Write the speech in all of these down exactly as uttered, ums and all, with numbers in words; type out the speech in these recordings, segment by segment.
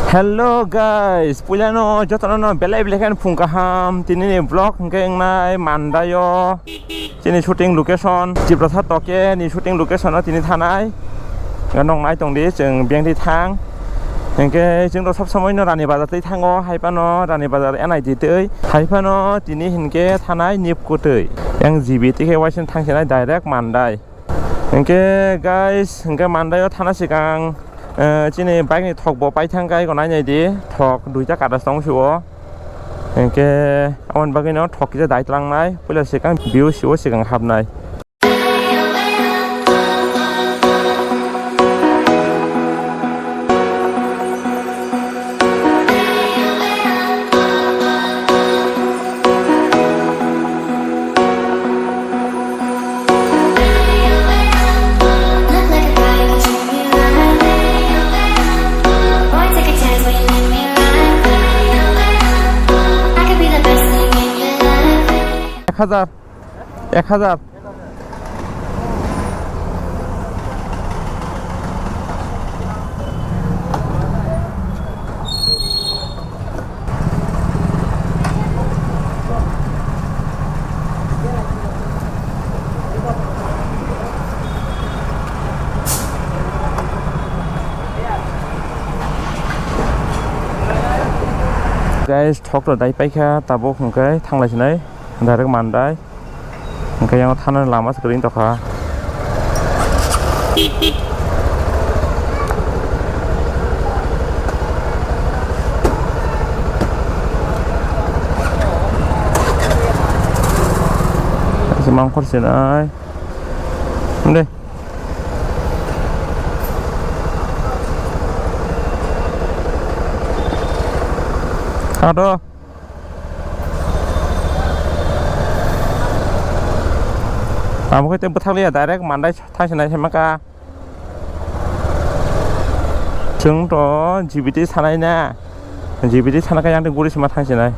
Hello guys, puilano jotono no belai belai khe phung kaham. Tini ni vlog hwnkhe wngnai Mandaio. Chini shooting location, Tiprasa Toke ni shooting location o tini thanai. Nong nai tong di, chwng biyang di thang. Hwnkhe chwng rok sob somoi no Rani Bazar twi thango, hai phano Rani Bazar N I D twi. Hai phano tini hwnkhe thanai Nipku twi. Yang G B twi khe waising thang sinai direct Mandai. Hwnkhe guys, hwnkhe Mandaio thana sikang, eh, chini bike ni thok bo paithang kai, go nai nai di, thok duita kadas tong sio. Hwnkhe aboni bagwi no thok kisa dai tlangnai, puila sikang view sio sikang hapnai. Ek hajar. Ek hajar. Guys, thok rok dai paikha, tabuk hwnkhe thanglai sinai. Direct Mandai. Hwnkhe yang thana lama se kwrwi tongkha. Mangkhor sinai. Deh. Ado. Abo khe tei bwthakliya, direct Mandai thangsinai se maka. Chwng to G B T sanai na. G B T sana khe yang tei guri sima thangsinai.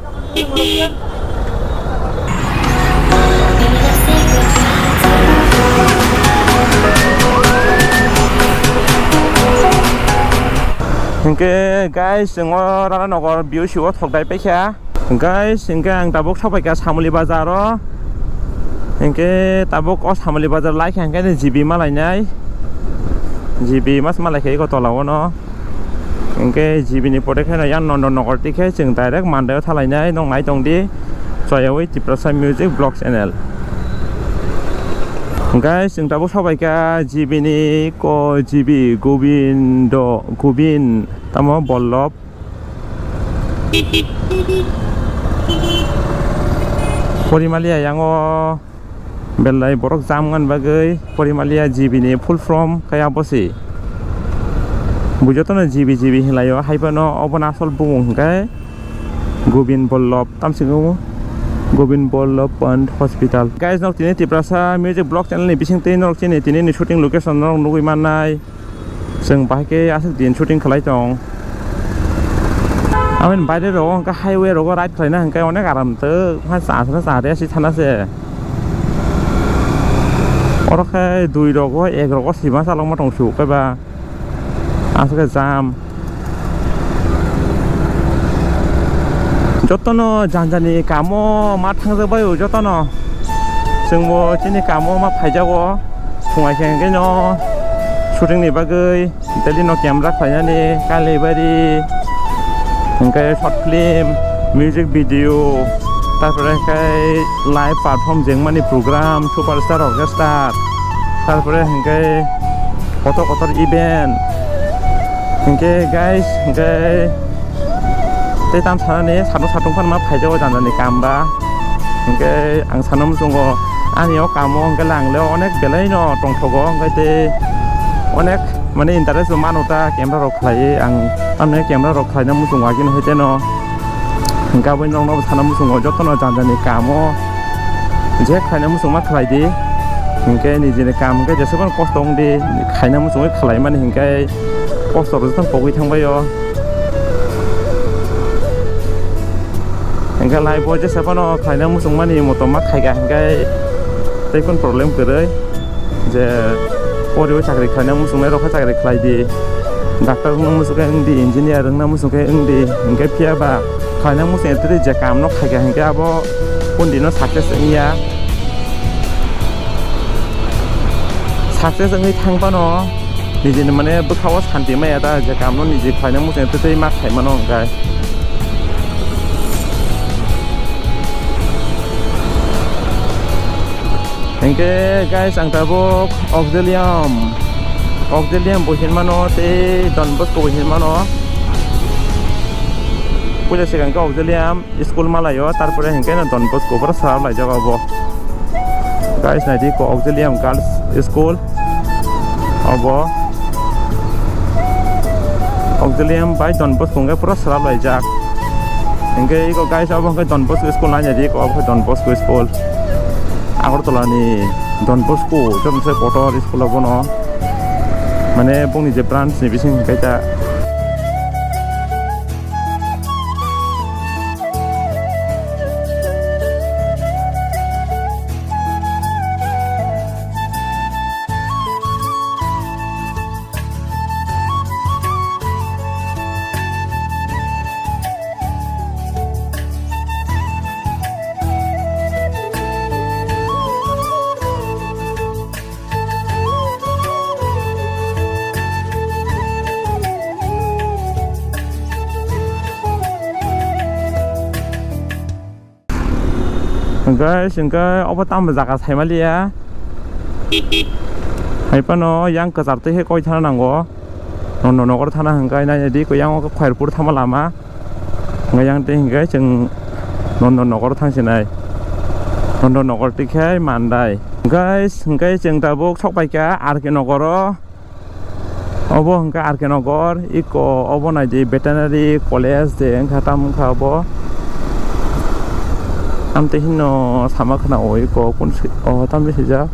Hwnkhe guys, chwng o Rana Nagar B O C o thok dai paikha. Guys, hwnkhe ang tabuk sokphaikha Samuli bazar o. Hwnkhe tabuk o Samuli bazar laikha hwnkhe G B malainai. G B mas malaikha eko tola o no. Hwnkhe G B ni pore khe no yang Nondon Nagar tikhe chwng direct Mandai o thalainai, nong nai tong di. Choyawi Tiprasa Music Vlog Channel. Guys, chwng tabuk sokphaikha G B ni ko G B Gobindo, Gobin tamo Bollop. Porimalia yango belai borok jam wngna bagwi Porimalia G B ni full form kaya bosi. Bo jotono G B G B hinlaio, haiphano obono asol bumung hwnkhe Gobin Bollop tamsiko Gobin Bollop and Hospital. Guys, nok tini Tiprasa Music Vlog Channel ni bising tei nok chini tini ni shooting location nok nugwi mannai. Chwng bahai khe aswk din shooting khlai tong. Aboni baire rogo hwnkhe highway rogo ride khlaina hwnkhe onek aram twk, ha chasra chare si thana se. Oro khe dui rogo ek rogo sima chalokma tong su khe ba. Aswk khe jam. Jotono jani jani kamo ma thangjak bai o jotono. Chwngbo chini kamo ma phaijago. Phungai khe hwnkhe no shooting ni bagwi daily no camera khlainani Kailaibari, hwnkhe short film, music video, tarpore hwnkhe live perform jengmani program, superstar orchestra, tarpore hwnkhe kotor kotor event. Hwnkhe guys, hwnkhe tei tam sanani satung satung phano ma phaijago jani jani kam ba. Hwnkhe ang sana muchungo ani o kamo hwnkhe le ang le onek belai no tongthogo, hwnkhe tei onek mane interest bo mano ta camera rok khlaiwi ang tamni camera rok khlaina muchungo agini hai teno. Hwnkhe aboni nokno sana muchungo jotono jani jani kamo je khlaina muchungma khlai di. Hwnkhe nijini kam hwnkhe jesukno kosto wng di khaina muchungwi khlaimani hwnkhe kosto rok jotono pogwi thangbai o. Hwnkhe live o jesa phano khlaina muchungmani motom ma khaikha hwnkhe tei phano problem kwrwi je poriwi chakri khlaina muchungnai rok khe chakri khlai di. Doctor wngna muchung khe wng di, engineer wngna muchung khe wng di, hinkhe phiya ba khlaina muchung tei je kaam no khaikha hinkhe abo kundi no success wngya. Success wngwi thang phano nijini mane bwkha o santi maya da, je kaam no niji khlaina muchung tei ma khai mano hinkhe. Hinkhe guys, ang tabuk Auxilium, Auxilium bo hinmano tei Don Bosco bo hinmano. Puila swkang khe Auxilium school malaio, tarpore hinkhe no Don Bosco boro sara laijak abo. Guys, naidi ko Auxilium Girls School. Obo Auxilium bai Don Bosco hwnkhe pura swrap laijak. Hinkhe iko guys, obo hwnkhe Don Bosco school nainai di, iko obo khe Don Bosco school. Agartala ni Don Bosco, jotoni sai kotor school obono. Mane bongni je branch ni bising hwnkhe ta. Guys, hwnkhe obo tamo jaga saimaliya. Hai phano yang kwchar twi khe koi thana nango. Nondo nokor thana hwnkhe nainai di, yang o khe Khairpur thama lama. Hwnkhe yang tei hwnkhe chwng Nondo nokor thang sinai. Nondo nokor twi khe Mandai. Guys, hwnkhe chwng tabuk sok paikha R K nokoro. Obo hwnkhe R K Nogor, iko obo naidi veterinary college de wngkha, tam wngkha obo. Amtwi hino sama khna o iko kun si-, o tamni sijak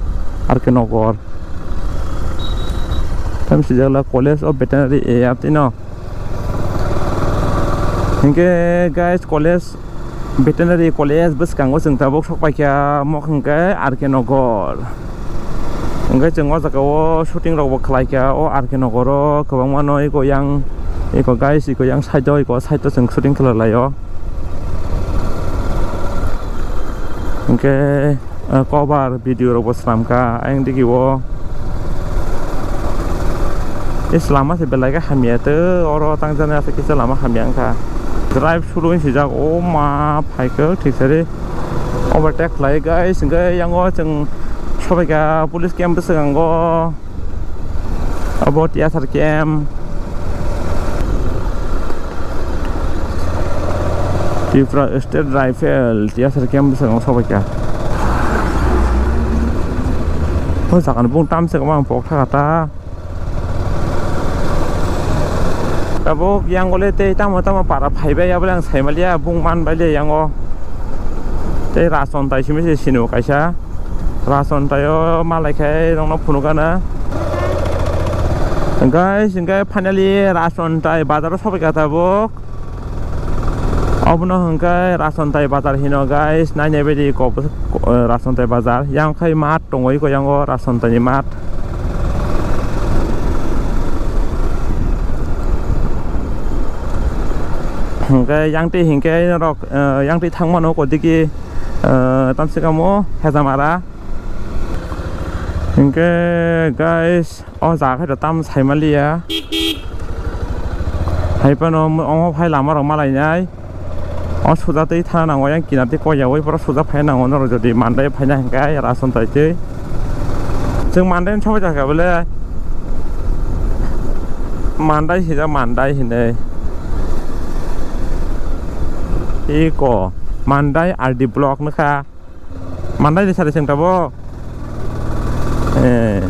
R K Nogor. Tamni sijak la College of Veterinary e amtwi no. Hinkhe guys, college Veterinary College bwskango chwng tabuk sok paikha, omo hwnkhe R K Nogor. Hwnkhe chwng o jaga o shooting rok bo khlaikha, o R K Nogor o kwbangma no eko yang, eko guys, eko yang side o, eko side o chwng shooting khlai lai o. Hwnkhe, eh, cover video rok bo swnam kha ayang digi o. Is lama se belai khe hamya, tei oro tang jani aswk kisa lama hamya wngkha. Drive sulu hinwi swijak, o ma phaikhe thik sari overtake khlai guys, hwnkhe yango chwng sobaikha police camp bwskango. Abo T S R camp. Tripura State Rifle T S R camp bwskango sobaikha. O jaga ni bung tamse kwbang pok thaka ta. Tabuk yang ole tei tamo tamo para phaibai, abole ang saimaliya, bung manbaile yango. Tei Rason tai simi se sino kaisa. Rason taio malai khai rokno phunukana. Guys, hingke finally Rason tai bazaro sobaikha tabuk. Obono hingke Rason tai bazar hino guys, nainai baidi kok, eh, Rason tai bazar. Yang khai mat tongo iko yango Rason tai ni mat. Hingke yang twi hingke norok, eh, yang twi thangmano kodiki. Ah, tamswkamo Hejamara. Hinkhe guys, o jaga khe tam saimaliya. Hai phano omo phai lama rok malainai. O suja twi thana nango, yang kinar twi koiyaui pura suja phai nango norok jodi mandai phaina hinkhe Rason tai twi. Chwng mandai ni sabo jaga bole mandai hija mandai hinwi. Iko mandai R D block nokha. Mandai ni sari chwng tabuk. Eh.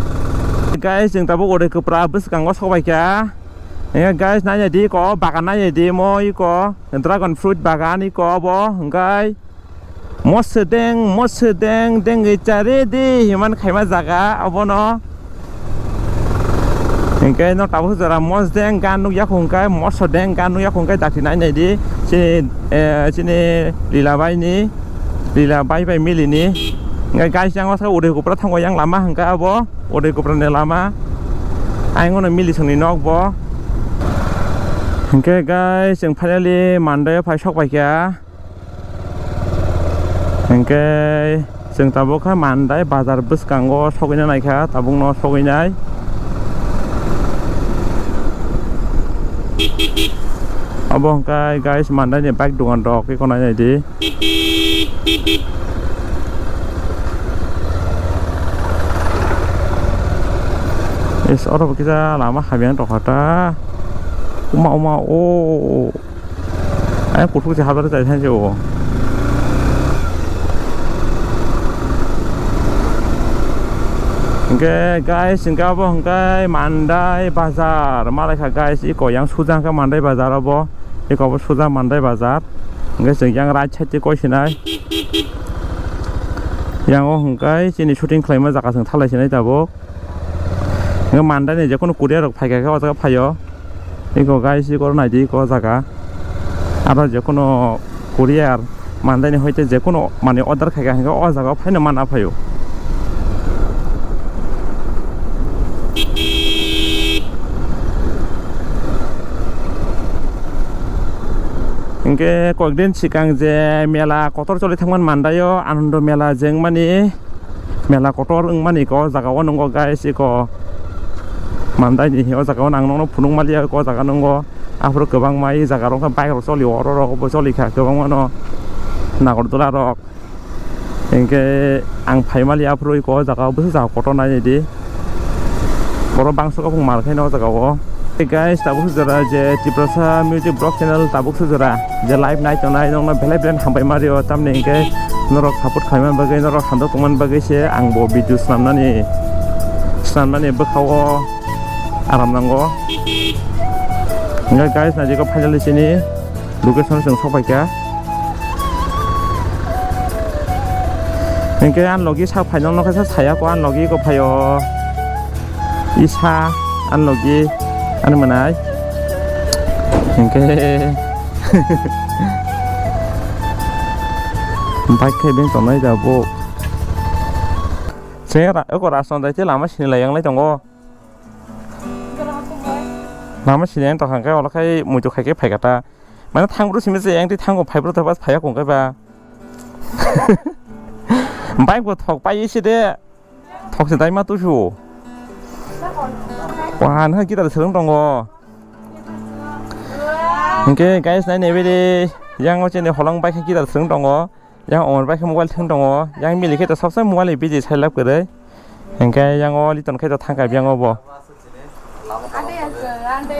Guys, chwng tabuk ore kwpra bwskango sobaikha. Eh, guys, nainai di ko, bagan nainai di mo iko. Dragon fruit bagan iko obo, hwnkhe. Mosodeng, mosodeng, dengwi chare di, himan khaima jaga obono. Hinkhe no tabuk jora mosdeng gan nukya khungkhe, mosodeng gan nukya khungkhe dakti nainai di. Chini, eh, chini Lila bai ni, Lila bai bai mili ni. Hinkhe guys, yang o sa Udaipur thango yang lama hinkhe abo Udaipur ni lama. Ayang ono mili songni nok bo. Hwnkhe guys, chwng finally Mandai o phai sok paikha. Hwnkhe chwng tabuk kha Mandai bazar bwskango sogwina naikha, tabukno sogwinai. Obo hwnkhe guys, Mandai ni bike dogan rok eko nainai di. Is, oro bo kisa lama hamya tongkha ta. Uma, uma, o. Ayang kuthuk se hablar chai thanse o. Hwnkhe guys, hwnkhe abo hwnkhe Mandai bazar. Malaikha guys, iko yang suja hwnkhe Mandai bazar obo. Eko bo suja Mandai bazar. Hwnkhe chwng yang right side o koi sinai. Yang o hwnkhe chini shooting khlaima jaga chwng thalai sinai tabuk. Hwnkhe Mandai ni jekono courier rok phaikha khe o jaga phaio. Eko guys, eko naidi eko jaga. Aro jekono courier Mandai ni hoite jekono mani order khaikha hwnkhe o jaga o phaino mana phaio. Hwnkhe koyekdin swkang je mela kotor choli thangmani Mandai o, Anando mela je wngmani, mela kotor wngmani eko o jaga o nungo guys, eko Mandai ni o jaga o ang nokno phunuk maliya eko o jaga nungo. Aphuru kwbangma e jaga rok khe bike rok choli oro rok bo choli kha kwbangma no Nagarjula rok. Hwnkhe ang phaimali aphuru eko o jaga o bwsa jaga kotor nainai di. Borok bangso khe bung mal khaino o jaga o. Hey guys, tabuk se jora je Tiprasa Music Vlog Channel tabuk se jora je live nai tongnai nokno belai belai hambai ma rio, tamni hwnkhe norok support khaimani bagwi, norok hamjak tongmani bagwi se ang bo video swnamnani, swnamnani bwkha o aram nango. Hwnkhe guys, naidi khe finally chini location chwng sok paikha. Hwnkhe ang logi sak phaino nokha sa saya ko ang logi ko phaio. Isa ang logi ang manai. Hwnkhe bike khe beng tongnai da bo. Chwng ra-, eko rasta dai te lama sini lai yang lai tongo. Lama sini yang tongkha khe olo khai muitu khai khe phaikha ta. Mane thang bro simi se yang ti thango phai bro ta bas phaiya kong khe ba. Bike bo thok pai se de. Thok se dai ma tu su. Wa na guitar srwng tongo. Hwnkhe guys nai naibe de yang o chini holong bike guitar srwng tongo. Yang Omor bai khe mobile thwng tongo, yang Mili khe to sabsai mobile ni busy sai lab kwrwi. Hwnkhe yang o Liton khe to thangkha biyang o bo.